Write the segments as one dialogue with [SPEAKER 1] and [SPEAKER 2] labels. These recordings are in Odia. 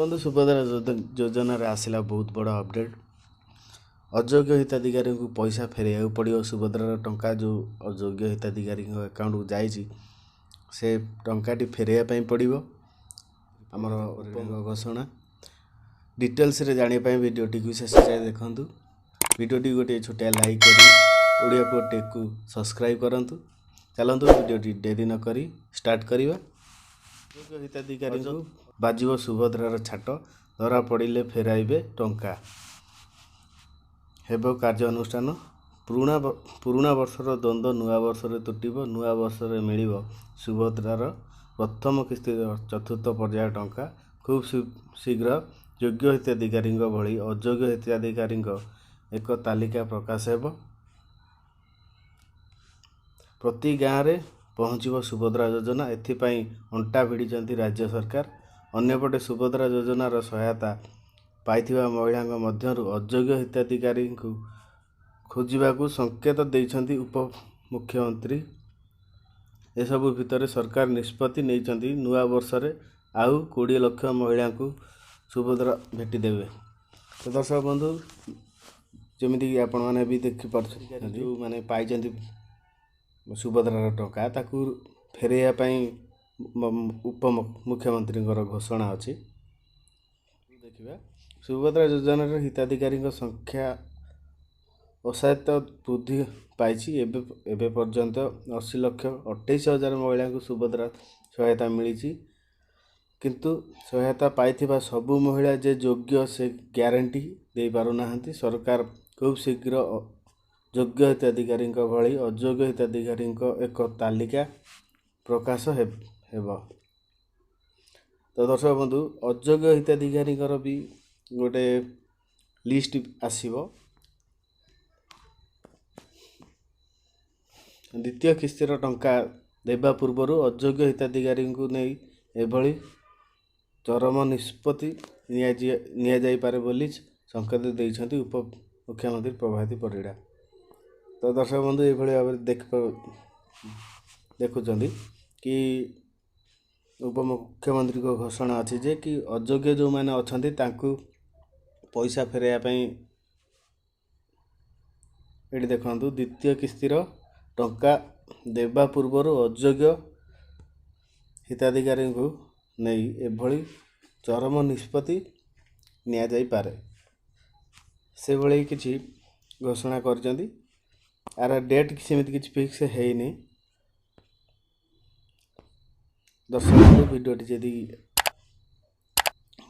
[SPEAKER 1] ବନ୍ଧୁ, ସୁଭଦ୍ରା ଯୋଜନାରେ ଆସିଲା ବହୁତ ବଡ଼ ଅପଡ଼େଟ୍। ଅଯୋଗ୍ୟ ହିତାଧିକାରୀଙ୍କୁ ପଇସା ଫେରାଇବାକୁ ପଡ଼ିବ। ସୁଭଦ୍ରାର ଟଙ୍କା ଯେଉଁ ଅଯୋଗ୍ୟ ହିତାଧିକାରୀଙ୍କ ଆକାଉଣ୍ଟକୁ ଯାଇଛି, ସେ ଟଙ୍କାଟି ଫେରାଇବା ପାଇଁ ପଡ଼ିବ। ଆମର ଘୋଷଣା ଡିଟେଲ୍ସରେ ଜାଣିବା ପାଇଁ ଭିଡ଼ିଓଟିକୁ ଶେଷ ଯାଏ ଦେଖନ୍ତୁ। ଭିଡ଼ିଓଟି ଗୋଟିଏ ଛୋଟିଆ ଲାଇକ୍ କରି ଓଡ଼ିଆ ପୁଅ ଟେକ୍କୁ ସବସ୍କ୍ରାଇବ୍ କରନ୍ତୁ। ଚାଲନ୍ତୁ, ଭିଡ଼ିଓଟି ଡେରି ନକରି ଷ୍ଟାର୍ଟ କରିବା। ଯୋଗ୍ୟ ହିତାଧିକାରୀଙ୍କୁ ବାଜିବ ସୁଭଦ୍ରାର ଛାଟ, ଧରା ପଡ଼ିଲେ ଫେରାଇବେ ଟଙ୍କା, ହେବ କାର୍ଯ୍ୟାନୁଷ୍ଠାନ। ପୁରୁଣା ବର୍ଷର ଦ୍ୱନ୍ଦ୍ୱ ନୂଆ ବର୍ଷରେ ତୁଟିବ। ନୂଆ ବର୍ଷରେ ମିଳିବ ସୁଭଦ୍ରାର ପ୍ରଥମ କିସ୍ତିର ଚତୁର୍ଥ ପର୍ଯ୍ୟାୟ ଟଙ୍କା। ଖୁବ୍ ଶୀଘ୍ର ଯୋଗ୍ୟ ହିତାଧିକାରୀଙ୍କ ଭଳି ଅଯୋଗ୍ୟ ହିତାଧିକାରୀଙ୍କ ଏକ ତାଲିକା ପ୍ରକାଶ ହେବ। ପ୍ରତି ଗାଁରେ ପହଞ୍ଚିବ ସୁଭଦ୍ରା ଯୋଜନା, ଏଥିପାଇଁ ଅଣ୍ଟା ଭିଡ଼ିଛନ୍ତି ରାଜ୍ୟ ସରକାର। ଅନ୍ୟପଟେ ସୁଭଦ୍ରା ଯୋଜନାର ସହାୟତା ପାଇଥିବା ମହିଳାଙ୍କ ମଧ୍ୟରୁ ଅଯୋଗ୍ୟ ହିତାଧିକାରୀଙ୍କୁ ଖୋଜିବାକୁ ସଂକେତ ଦେଇଛନ୍ତି ଉପମୁଖ୍ୟମନ୍ତ୍ରୀ। ଏସବୁ ଭିତରେ ସରକାର ନିଷ୍ପତ୍ତି ନେଇଛନ୍ତି, ନୂଆ ବର୍ଷରେ ଆଉ 20 ଲକ୍ଷ ମହିଳାଙ୍କୁ ସୁଭଦ୍ରା ଭେଟି ଦେବେ। ତ ଦର୍ଶକ ବନ୍ଧୁ, ଯେମିତିକି ଆପଣମାନେ ବି ଦେଖିପାରୁଛନ୍ତି, ଯେଉଁମାନେ ପାଇଛନ୍ତି ସୁଭଦ୍ରାର ଟଙ୍କା, ତାକୁ ଫେରାଇବା ପାଇଁ ଉପ ମୁଖ୍ୟମନ୍ତ୍ରୀଙ୍କର ଘୋଷଣା ଅଛି। ଦେଖିବା, ସୁଭଦ୍ରା ଯୋଜନାର ହିତାଧିକାରୀଙ୍କ ସଂଖ୍ୟା ଅସାୟତ ବୃଦ୍ଧି ପାଇଛି। ଏବେ ପର୍ଯ୍ୟନ୍ତ 80,28,000 ମହିଳାଙ୍କୁ ସୁଭଦ୍ରା ସହାୟତା ମିଳିଛି। କିନ୍ତୁ ସହାୟତା ପାଇଥିବା ସବୁ ମହିଳା ଯେ ଯୋଗ୍ୟ, ସେ ଗ୍ୟାରେଣ୍ଟି ଦେଇପାରୁନାହାନ୍ତି। ସରକାର ଖୁବ୍ ଶୀଘ୍ର ଯୋଗ୍ୟ ହିତାଧିକାରୀଙ୍କ ଭଳି ଅଯୋଗ୍ୟ ହିତାଧିକାରୀଙ୍କ ଏକ ତାଲିକା ପ୍ରକାଶ ହେବ। ତ ଦର୍ଶକ ବନ୍ଧୁ, ଅଯୋଗ୍ୟ ହିତାଧିକାରୀଙ୍କର ବି ଗୋଟେ ଲିଷ୍ଟ ଆସିବ। ଦ୍ୱିତୀୟ କିସ୍ତିର ଟଙ୍କା ଦେବା ପୂର୍ବରୁ ଅଯୋଗ୍ୟ ହିତାଧିକାରୀଙ୍କୁ ନେଇ ଏଭଳି ଚରମ ନିଷ୍ପତ୍ତି ନିଆଯାଇପାରେ ବୋଲି ସଂକେତ ଦେଇଛନ୍ତି ଉପ ମୁଖ୍ୟମନ୍ତ୍ରୀ ପ୍ରଭାତୀ ପରିଡ଼ା। ତ ଦର୍ଶକ ବନ୍ଧୁ, ଏଇଭଳି ଭାବରେ ଦେଖୁଛନ୍ତି କି ଉପମୁଖ୍ୟମନ୍ତ୍ରୀଙ୍କ ଘୋଷଣା ଅଛି ଯେ କି ଅଯୋଗ୍ୟ ଯେଉଁମାନେ ଅଛନ୍ତି, ତାଙ୍କୁ ପଇସା ଫେରାଇବା ପାଇଁ। ଏଠି ଦେଖନ୍ତୁ, ଦ୍ୱିତୀୟ କିସ୍ତିର ଟଙ୍କା ଦେବା ପୂର୍ବରୁ ଅଯୋଗ୍ୟ ହିତାଧିକାରୀଙ୍କୁ ନେଇ ଏଭଳି ଚରମ ନିଷ୍ପତ୍ତି ନିଆଯାଇପାରେ, ସେଭଳି କିଛି ଘୋଷଣା କରିଛନ୍ତି। ଆର ଡେଟ୍ ସେମିତି କିଛି ଫିକ୍ସ ହେଇନି। ଦର୍ଶକ ବନ୍ଧୁ, ଭିଡ଼ିଓଟି ଯଦି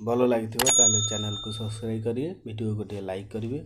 [SPEAKER 1] ଭଲ ଲାଗିଥିବ, ତାହେଲେ ଚ୍ୟାନେଲକୁ ସବସ୍କ୍ରାଇବ୍ କରିବେ, ଭିଡ଼ିଓ ଗୋଟିଏ ଲାଇକ୍ କରିବେ।